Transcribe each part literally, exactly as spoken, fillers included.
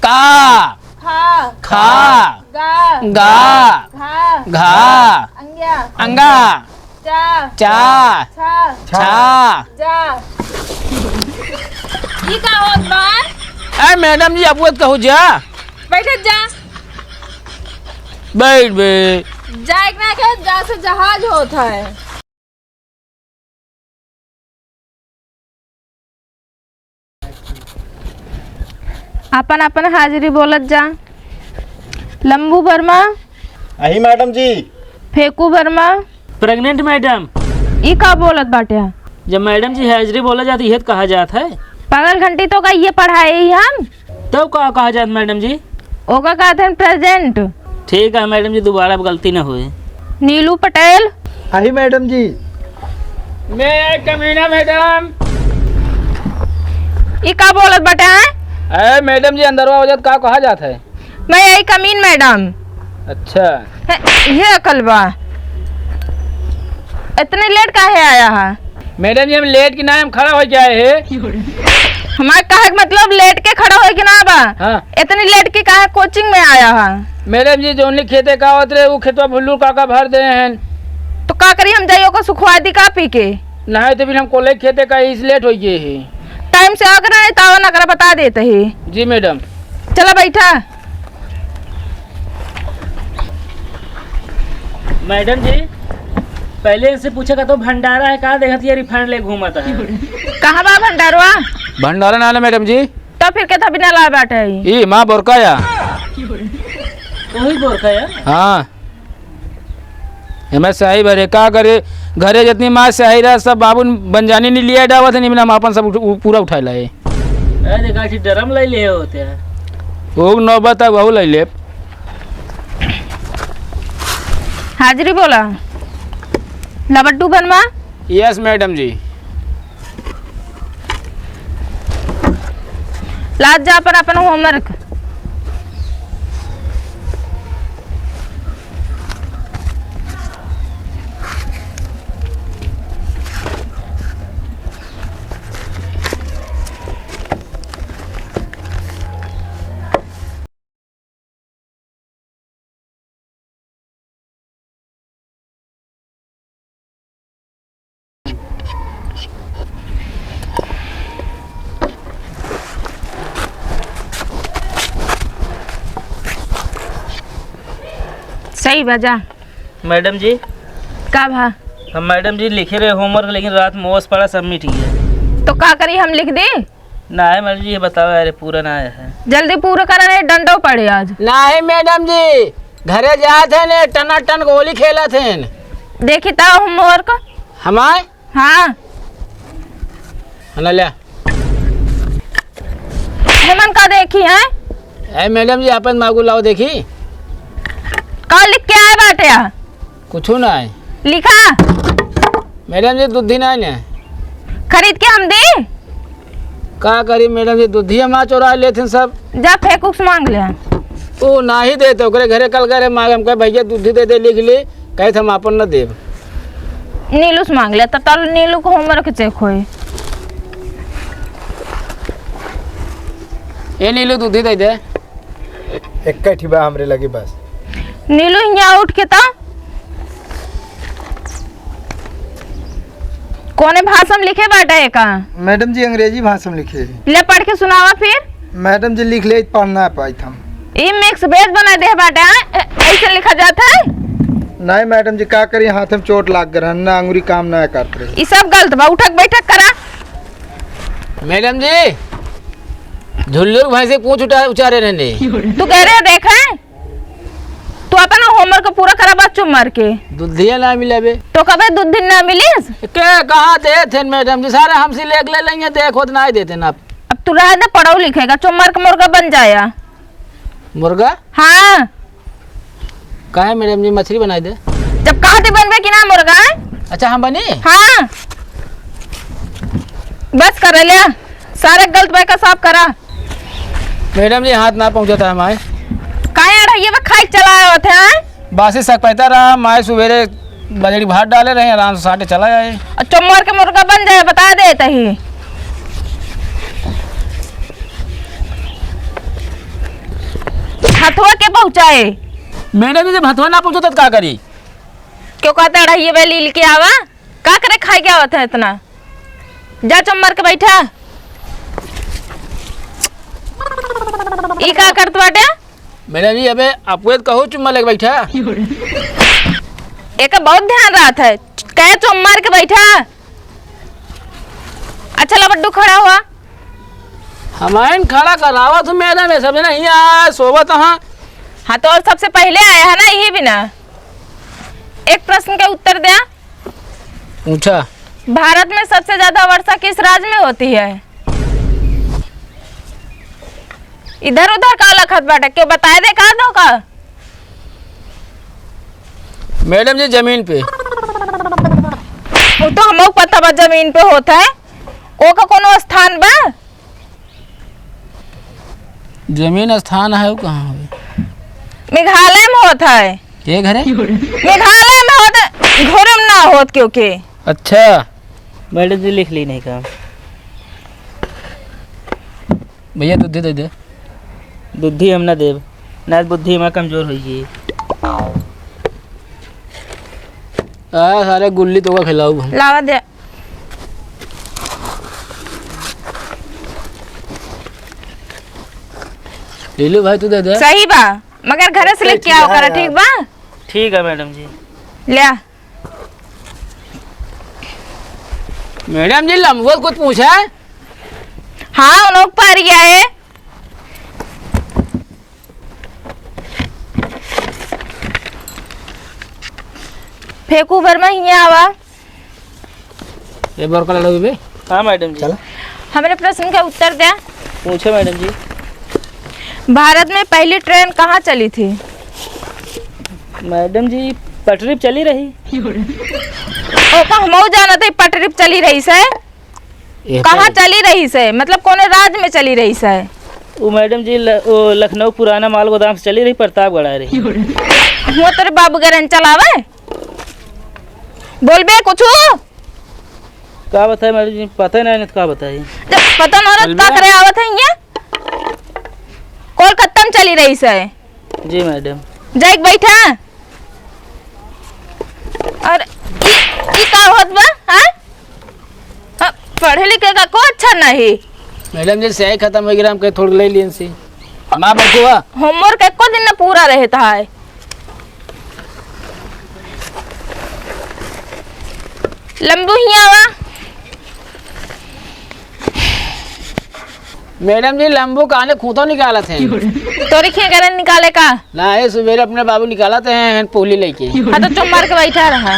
ता। खा। खा। गा। गा। घा। घा। अंग्या। अंगा। चा। चा। छा। छा। जा। ई का होत बा? ए, मैडम जी, आप कहू जा। बैठत जा। बैठ बे। जा, एक ना कहे, जा से जहाज होत है। आपन, आपन हाजिरी बोलत जा। लंबू वर्मा। अही मैडम जी। फेकू वर्मा। Pregnant madam. ई का बोलत बाटे? जब मैडम जी हाजिरी बोला जात, इहे त कहा जात है। पागल घंटी, तो का ये पढ़ाई हम? तब का कहा जात मैडम जी? ओका कहत हन present। ठीक है मैडम जी, दोबारा अब गलती ना होए। नीलू पटेल। अही madam ji. May I come in, madam? ई का बोलत बाटे, हैं? अरे मैडम जी, अंदरवा हो जात, का कहा जात है? May I come in, madam? अच्छा। है, ये अकल बा। इतने लेट काहे आया है? मैडम जी, हम लेट की ना, हम खड़ा होके आए हैं। हमारे कहे के मतलब लेट के खड़ा होए के ना बा। हाँ। इतनी लेट के काहे कोचिंग में आया है? मैडम जी, जोनी खेते का होत रहे, वो खेतवा भुल्लू काका भर दे हैं। तो का करी, हम जाइयो को सुखवा दी का पी के? नहीं तो फिर हम कोले खेते का इस लेट हो गए हैं। टाइम से आकर नहीं तावा ना कर बता देते ही। जी मैडम। चला बैठा। मैडम जी, पहले इनसे पूछा का तो भंडारा है, का देखत ये रिफंड ले घूमत है? कहाँ बा भंडारवा? भंडारा ना ले मैडम जी। तो फिर के तभी ना ला बैठे ही। ई माँ बोरका या। वही बोरका या? हाँ। एमे स्याही भरे, का करे, घरे जितनी माँ स्याही रहा, सब बाबू बंजानी नहीं लिया डावत है, नहीं हम आपन सब उठ-, उ-, पूरा उठा लाए। अरे, देखा, अच्छी ड्रम ले लिए होते हैं। वो नौबत है, वहू ले ले। हाजिरी बोला। लबड्डू बनवा। Yes, मैडम जी। लात जा पर अपन homework। सही बा जा। मैडम जी। का भा? हम मैडम जी लिखे रहे homework, लेकिन रात में ओस पड़ा, सब मिट गया। तो का करी, हम लिख दी? ना है मैडम जी, ये बताओ यार, ये पूरा ना आया है। जल्दी पूरा करा, नहीं डंडो पड़े आज। ना है मैडम जी, घरे जात है ने, टनाटन गोली खेलत है। देखी ता homework। हमार? हाँ। हना लिया। हेमन का देखी है? ए मैडम जी, आपन मागू लाओ देखी। का लिख के आए बाटे? कुछू ना है। लिखा। मैडम जी, दूधी ना है ने। खरीद के हम दी? का करी मैडम जी, दूधिया माँ चोरा लेथिन सब। जा फेकुक से मांग ले। ऊ नाही देते, ओकरे घरे कल करे मांग, हम कहे, "भैया, दूधी दे दे, लिख ले।" कहे, "हम आपन न देब।" नीलू से मांग ले, त तल नीलू को homework check होई। ए नीलू, दूधी दे दे। एक्कै ठी बा हमरे लगे बस। नीलू, हियाँ उठ के त। कौने भाषा में लिखे बाटे एका? मैडम जी, अंग्रेजी भाषा में लिखे है। ले, पढ़ के सुनावा फिर। मैडम जी, लिख ले, पढ़ ना पाइत हम। ई mix veg बना दे बाटे, हाँ? ए-, ऐसे लिखा जाता है? नहीं मैडम जी, का करी, हाथ में चोट लाग गए रहन, ना अंगुरी काम ना करत रही। ई सब गलत बा, उठक बैठक करा। मैडम जी, झुल्लू के भैंसे पूछ उठा, उचारे रहने। तू कह रहे देखे? तू अपन homework पूरा करा, बस चुप मार के। दूधिया ना मिले बे। तो कबे दूध दिन ना मिलिस? के कहाँ देत हैं मैडम जी? सारे हमसे लेके ले लेंगे, देखो तो ना ही देते ना। अब तू रह दे, पढ़ो लिखेगा, चुप मार के मुर्गा बन जाया। मुर्गा? हाँ। काहे मैडम जी, मछली बनाई दे। जब कहा थी बनबे कि ना मुर्गा? अच्छा, हम बनी? हाँ। बस कर ले, सारे गलत बाय का साफ करा। मैडम जी, हाथ ना पहुँचा था हमारे। काहे अढ़ाइये में खाई चला आवत है, हैं? बासी सक पैता रहा, माए सुबेरे बजड़ी भात डाले रहे, आराम से साटे चला जाए। और चुप मार के मुर्गा बन जाए, बता दे तही। हथवा के पहुँचाए? मैडम जी, जब हथवा ना पहुँचो, तब का करी? क्यों कहते अढ़ाई बे लील के आवा? का करे खाए के आवत है इतना? जा चुप मार के बैठा। ई का करत बाटे? मैडम जी, अबे अपुए त कहो चुम्मा लेके बैठा। एका बहुत ध्यान रहत है, कहे चुम्मा मार के बैठा। अच्छा ला बड्डू खड़ा हुआ। हमाइन खड़ा करावत हूँ मैडम, ये सब जना हियाँ सोवत हाँ। हाँ तो और सबसे पहले आया है ना यही बिना। एक प्रश्न का उत्तर द्या। पूछा। भारत में सबसे ज्यादा वर्षा किस राज्य में होती है? इधर उधर का लखत बाटे, क्यों बताए दे का दो का? मैडम जी, जमीन पे। वो तो हमको पता बा जमीन पे होता है, ओका कोनो स्थान बा? जमीन स्थान है, वो कहाँ होई? मेघालय में होत है। के घरे? मेघालय में होत है, घरे में ना होत क्योंकि। अच्छा। मैडम जी लिख ली नहीं का? भैया दूध दे दे। दूधी हम ना देब, ना बुद्धि हमार कमजोर होई। आ, सारे गुल्ली तो का खिलाऊ हम। लावा दे। ले लो भाई, तू दे दे। सही बा, मगर घरे से लेके आओ करा, ठीक बा? ठीक है मैडम जी। ले आ। मैडम जी, लंबुआ कुछ पूछा है? हाँ, उन लोग पर गया है। फेंकू भर में हियाँ आवा। ये बोर का लड़ो बे। हाँ मैडम जी। चला। हमरे प्रश्न का उत्तर द्या। पूछे मैडम जी। भारत में पहली ट्रेन कहाँ चली थी? मैडम जी, पटरी पे चली रही। ओका हमहू जानत है, पटरी पे चली रही से। ये कहाँ तो चली रही से? मतलब कौन राज्य में चली रही से? वो मैडम जी ल-, वो लखनऊ पुराना माल गोदाम से चली रही, प्रतापगढ़ आ रही। हुआ तेरे बाबू गरन चलावे। बोलबे कुछ? का बताए मैडम जी, पता ही नहीं, नहीं तो का बताए। जब पता ना रहत, का करे आवत है ये? कोलकाता में चली रही से। जी मैडम। जाइक बैठा। और ई, ई का होत बा? हाँ? हाँ, पढ़े लिखे का को अच्छा नहीं। मैडम जी, स्याही खत्म हो गया, हमके थोड़ा ले लियन सी। माँ बकुआ। Homework एको दिन न पूरा रहता है। लंबू हियाँ आवा। मैडम जी, लंबू काने खूंतो निकालत हैं। तोरी खिया गरन निकाले का? ना, ये सुबेरे अपने बाबू निकालत हैं, हैं पुली लेके। हाँ, तो चुप मार के बैठा रहा।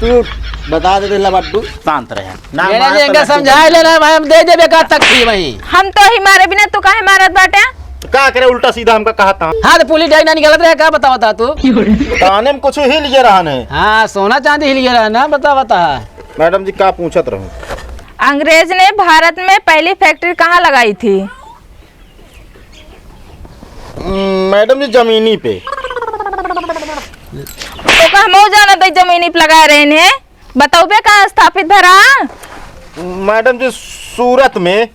तू बता दे, देला बड्डू, शांत रहे। ना मैडम जी, मार तो इनका लड्डू समझाए बन लेना भाई, हम दे देबे का तक थी वहीं। हम तो ही मारे बिना तू काहे मारत बाटे? तो का करे, उल्टा सीधा हमका कहा था। हाँ, तो पुली डाई ना निकालत रहे, का बतावा था तू? काने में कुछ ही लिए रहन है। हाँ, सोना चांदी ही लिए रहन है, बतावा था। मैडम जी, का पूछत रहूं? अंग्रेज ने भारत में पहली factory कहाँ लगाई थी? हम्म, मैडम जी, जमीनी पे। ओका हमहू जानत हई, जमीनी पे लगा रहे हैं। बतौबे कहाँ स्थापित भरा? मैडम जी, सूरत में।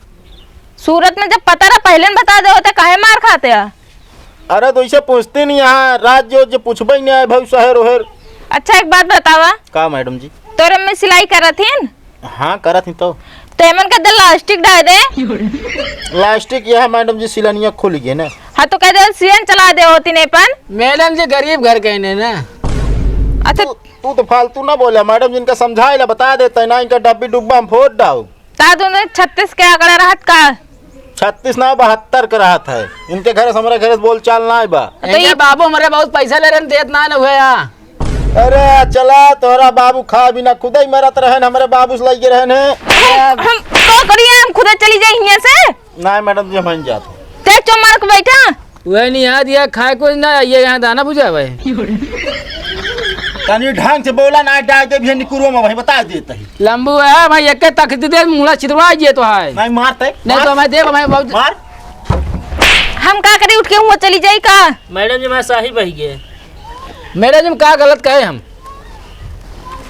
सूरत में जब पता रहा, पहले न बता दे होते, काहे मार खाते आ? अरे, तो इसे पूछते नहीं यहाँ, राज्य जो पूछबे ही नहीं आए भाई, शहर ओहर। अच्छा, एक बात बतावा। का मैडम जी? तोरे में सिलाई करत हिन? हाँ, करत ही तो। तो एमन के दे लास्टिक डाल दे। लास्टिक यह मैडम जी सिलनिया खुल गए ना। हाँ, तो कह दे सियन चला दे होती ने पन। मैडम जी गरीब घर के ने ना। अच्छा। तू, तू तो फालतू ना बोला मैडम जी, इनका समझाए ला बता देते ना, इनका डब्बी डुब्बा हम फोड़ डाओ। ता दोनों छत्तीस के आंकड़ा रहत का? छत्तीस ना, बहत्तर के रहत है। इनके घर से, हमारे घर से बोल चाल ना बा। तो ये बाबू हमारे बहुत पैसा ले रहे हैं, देत ना न हुए या। अरे चला, तोहरा बाबू खा बिना खुदे ही मरत रहन, हमरे बाबू से लइके रहन है। हम, हम का करिए, हम खुदे चली जाई हियां से। नहीं मैडम जी, हम नहीं जात। ते चुप मार के बैठा। वह नहीं याद, यह खाए कुछ ना, ये यहाँ दाना भुजा भाई। तनी ढंग से बोला ना, डाल दे भी निकुरो में भाई, बता देता ही। लंबू है भाई, एक तक दे, मुड़ा छिदवा ये तो है। नहीं मारते, नहीं तो मार। मैं देख, मैं बहुत मार। हम का करी, उठ के हुआ चली जाई का? मैडम जी, मैं सही बही गए। मैडम जी, हम का गलत कहे हम?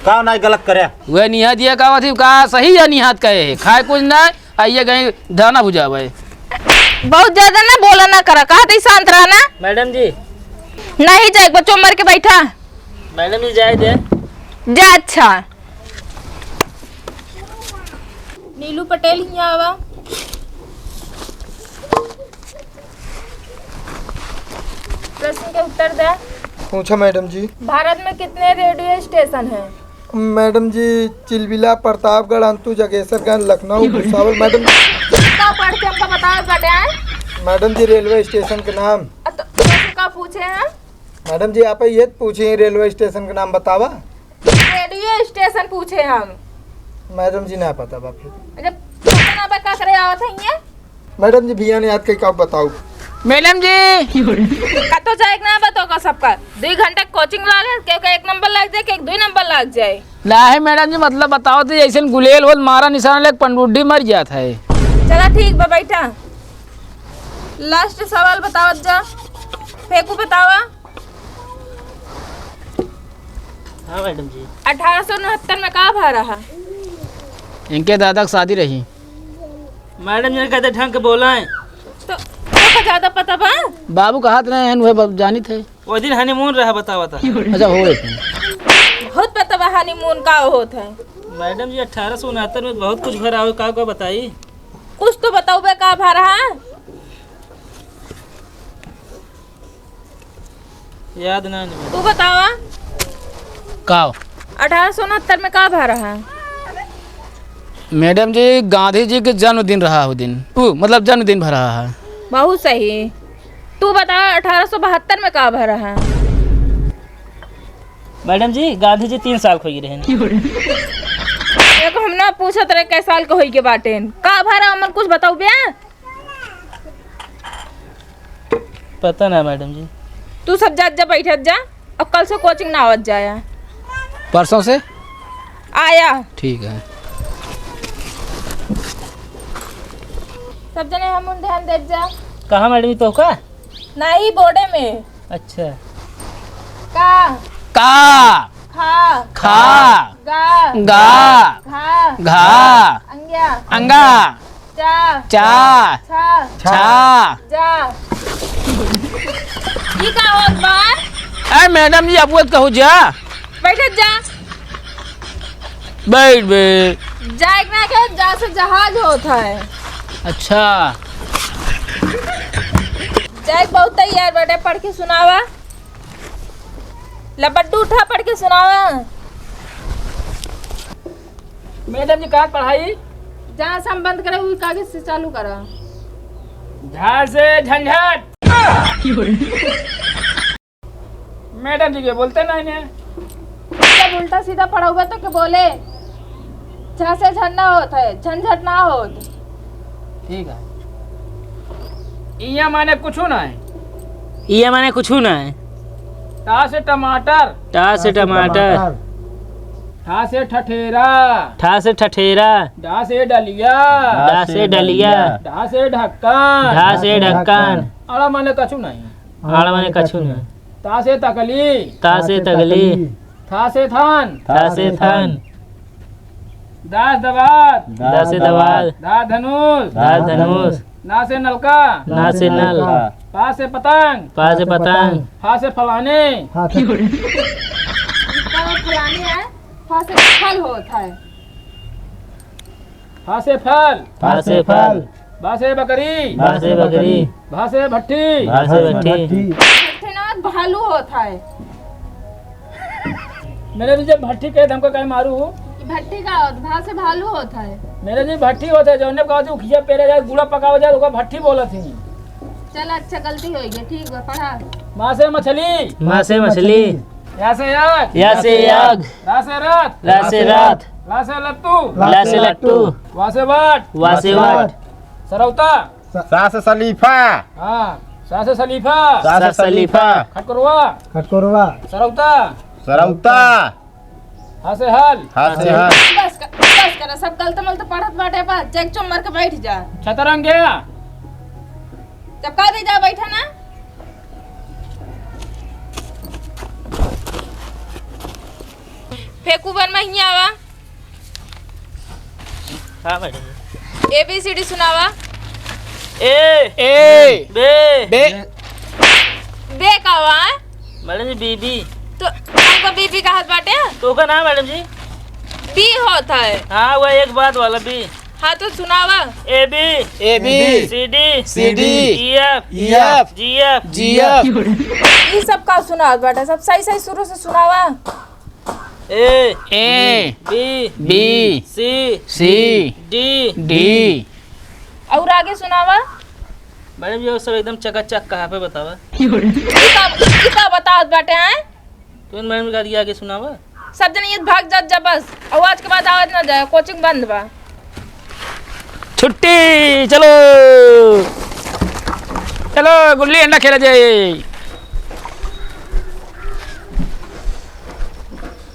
का नहीं गलत करे? वह निहा दिया का थी, का सही या निहात कहे है? खाए कुछ ना, आइए गए दाना भुजावे। बहुत ज्यादा ना बोला ना करा, कहा तई शांत रहा ना। मैडम जी। नहीं जाए, बच्चों मर के बैठा। मैडम जी जाए दे। जा अच्छा। नीलू पटेल हियाँ आवा। प्रश्न के उत्तर दे। पूछा मैडम जी। भारत में कितने रेडियो स्टेशन हैं? मैडम जी, चिलबिला, प्रतापगढ़, अंतु, जगेसरगंज, लखनऊ, भुसावल। मैडम जी। कितना पढ़ के हमका बतावे बाटे, हैं? मैडम जी, रेलवे स्टेशन के नाम। अ, तो, तो का पूछे हैं? मैडम जी, आप ये पूछे, रेलवे स्टेशन के नाम बतावा। रेडियो स्टेशन पूछे हम। मैडम जी, ना पता बा फिर। अच्छा, पता ना बा, का करे आवत है ये? मैडम जी, भैया ने याद कई का बताऊ। मैडम जी। कतो जाए के ना बा तो का सबका। दुई घंटा कोचिंग लागे, केहू के एक नंबर लाग जाए, केहू के दुई नंबर लाग जाए। ना है मैडम जी, मतलब बताओ तो जैसे गुलेल होल मारा निशाना लेके पंडुड्डी मर जात है। चला ठीक बा, बैठा। लास्ट सवाल बतावत जा। फेंकू बतावा। हाँ मैडम जी। अठारह सौ उनहत्तर में का भा रहा? इनके दादा की शादी रही। मैडम जी कहते ढंग के बोलें। तो, तो का ज्यादा पता बा? बाबू का हाथ नहीं है, वह जानित है। वो दिन हनीमून रहा, बता, बता। अच्छा, हो गए। बहुत पता बा हनीमून का होत है। मैडम जी, अठारह सौ उनहत्तर में बहुत कुछ भरा हो, का, का बताई? कुछ तो बताओ बे, का भा रहा? याद ना, नहीं। तू बतावा। का? अठारह सौ उनहत्तर में का भा रहा? मैडम जी, गांधी जी के जन्मदिन रहा हो दिन। उ, मतलब जन्मदिन भा रहा है। बहुत सही। तू बता, अठारह सौ बहत्तर में का भा रहा? मैडम जी, गांधी जी तीन साल के होई रहे। देखो, हम ना पूछत रहे कै साल के होई के बाटेन। का भा रहा, हमन कुछ बताऊ बे? पता ना मैडम जी। तू सब जा, जा बैठत जा, और कल से कोचिंग ना आवत जाया। परसों से? आया। ठीक है। सब जने हम उन ध्यान देत जा। कहाँ मैडम जी, तो का? नहीं, बोर्डे में। अच्छा। का? का। खा। खा। गा। गा। घा। घा। अंग्या। अंगा। चा। चा। छा। छा। जा। ई का होत बा? ए मैडम जी, अब वो कहू जा। बैठत जा। बैठ बे। जाए के ना के जा से जहाज होत है। अच्छा। जाए के बहुत तैयार बाटे, पढ़ के सुनावा। लबड्डू उठा, पढ़ के सुनावा। मैडम जी, का पढ़ाई? जहाँ से हम बंद करे, वही कागज से चालू करा। झा से झंझट। मैडम जी के बोलते नहीं ने। जब उल्टा सीधा पढ़ाऊबे तो के बोले, झा से झरना होत है, झंझट ना होत। ठीक है। इया माने कुछू ना है। इया माने कुछू ना है। टा से टमाटर। टा से टमाटर। ठा से ठठेरा। ठा से ठठेरा। डा से डलिया। डा से डलिया। ढा से ढक्कन। ढा से ढक्कन। अड़ा माने कछू नहीं। आड़ माने कछु नहीं। ता से तकली। ता से तकली। था से थान। था से थान। दा से दवात। दा से दवात। धा धनुष। धा धनुष। ना से नलका। ना से नल। पा से पतंग। पा से पतंग। फा से फलाने। फा से फलाने है। फा से फल होत है। फा से फल। फा से फल। बा से बकरी। बा से बकरी। भा से भट्ठी। भा से भट्ठी। भट्ठी ना, भालू होत है। मैडम जी, जब भट्ठी कहे तो हमको काहे मारू? भट्ठी का होत, भा से भालू होत है। मैडम जी, भट्ठी होत है, जौने कहत है, उखिया पेरे जाए, गुड़ा पकावे जाए, ओका भट्ठी बोलत ही। चल, अच्छा, गलती हो गई, ठीक बा, पढ़ा। मा से मछली। मा से मछली। या से याग। या से याग। रा से रात। रा से रात। ला से लट्टू। ला से लट्टू। वा से वाट। वा से वाट। सरौता। सा से सलीफा। हाँ, सा से सलीफा। सा से सलीफा। खटकोरवा। खटकोरवा। सरौता। सरौता। हा से हाल। हा से हाल। बस कर, बस कर, सब गलत मलत पढ़त बाटे, बस जग चुम मार के बैठ जा। छतरंग गया। जब कह दे जा बैठा ना। फेंकू बन में हियाँ आवा। हाँ madam. A B C D सुनावा। ए। ए। बे। बे। बे का हुआ? मैडम जी, बी, बी। तो हमको बी, बी कहत बाटे? तो का नाम, मैडम जी? बी होत है। हाँ, वो एक बात वाला बी। हाँ, तो सुनावा। A B. A B. C D. C D. E F. E F. G F. G F. ई सब का सुनावत बाटे? सब सही सही शुरू से सुनावा। ए। ए। बी। बी। सी। सी। डी। डी। और आगे सुनावा। मैडम, ये सब एकदम चकाचक कहाँ पे बतावा? ई का, ई का बतावत बाटे हैं? तुम मैडम का दिया आगे सुनावा। सब जन ये भाग जात जा बस। और आज के बाद आवत ना जाए, कोचिंग बंद बा। छुट्टी, चलो। चलो, गुल्ली डंडा खेला जाए।